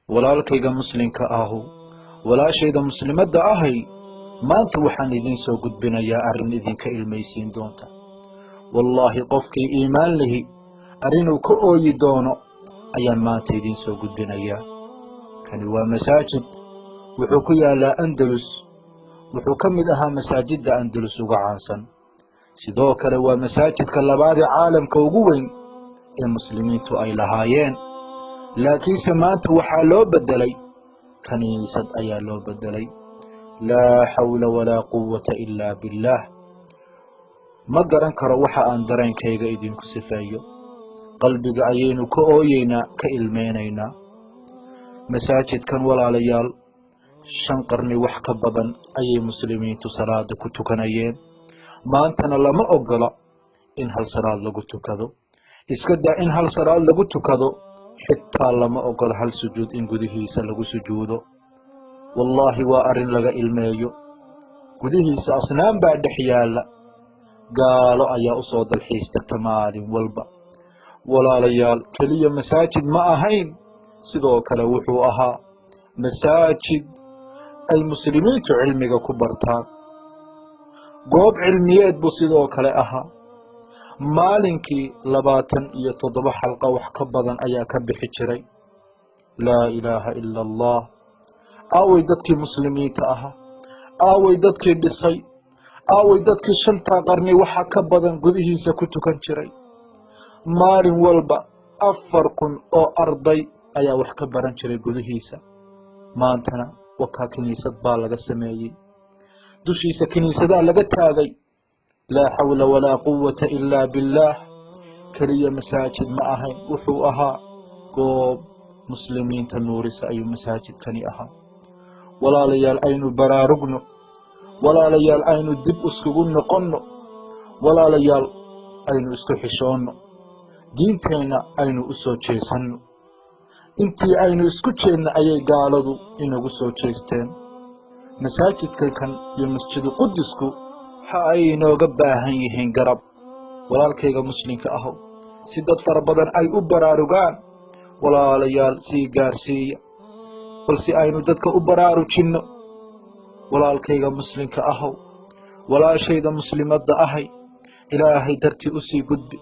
Walaalkayga muslimka ahu, walaashayda muslimadda ahay, maanta waxaan idiin soo gudbinayaa arrin idinka ilmaysiin doonta. Wallaahi, qofkii iimaan lihi arrinuu ka ooyi doono ayaan maanta idiin soo gudbinayaa. Kani waa masaajid, wuxuu ku yaalaa Andalus, wuxuu ka mid ahaa masaajidda Andalus uga caansan. Sidoo kale waa masaajidka labaad ee caalamka ugu weyn ee muslimiintu ay lahaayeen. Laakiinse maanta waxaa loo beddelay kaniisad ayaa loo beddelay. Laa xawla walaa quwata ilaa billaah. Ma garan karo waxa aan dareenkayga idinku sifeeyo. Qalbiga ayaynu ka ooyeynaa, ka ilmeynaynaa. Masaajidkan, walaalayaal, 5 qarni wax ka badan ayay muslimiintu salaada ku tukanayeen. Maantana lama ogola in hal salaad lagu tukado. Iska daa in hal salaad lagu tukado, xitaa lama ogola hal sujuud in gudihiisa lagu sujuudo. Wallaahi, waa arrin laga ilmeeyo. Gudihiisa asnaam baa dhex yaalla. Gaalo ayaa u soo dalxiis tagta maalin walba. Walaalayaal, keliya masaajid ma ahayn, sidoo kale wuxuu ahaa masaajid ay muslimiintu cilmiga ku bartaan. Goob cilmiyeed buu sidoo kale ahaa. Maalinkii 27 xalqa wax ka badan ayaa ka bixi jiray. Laa ilaaha ila Allah. Aaway dadkii muslimiinta ahaa? Aaway dadkii dhisay? Aaway dadkii shantaa qarni waxa ka badan gudihiisa ku tukan jiray? Maalin walba 4000 oo arday ayaa wax ka baran jiray gudihiisa. Maantana wakaa kiniisad baa laga sameeyey, dushiisa kiniisadaa laga taagay. Laa xawla walaa quwata ilaa billaah. Keliya masaajid ma ahayn, wuxuu ahaa goob muslimiinta nuurisa ayuu masaajidkani ahaa. Walaalayaal, aynu baraarugno. Walaalayaal, aynu dib iskugu noqonno. Walaalayaal, aynu isku xishoonno. Diinteenna aynu u soo jeesanno. Intii aynu isku jeedna ayay gaaladu inagu soo jeesteen. Masaajidka kan iyo Masjidu Qudusku waxa ay inooga baahan yihiin garab. Walaalkayga muslimka ahow, si dad fara badan ay u baraarugaan, walaalayaal, sii gaarsiiya, balse aynu dadka u baraarujinno. Walaalkayga muslimka ahow, walaashayda muslimadda ahay, Ilaahay dartii u sii gudbi.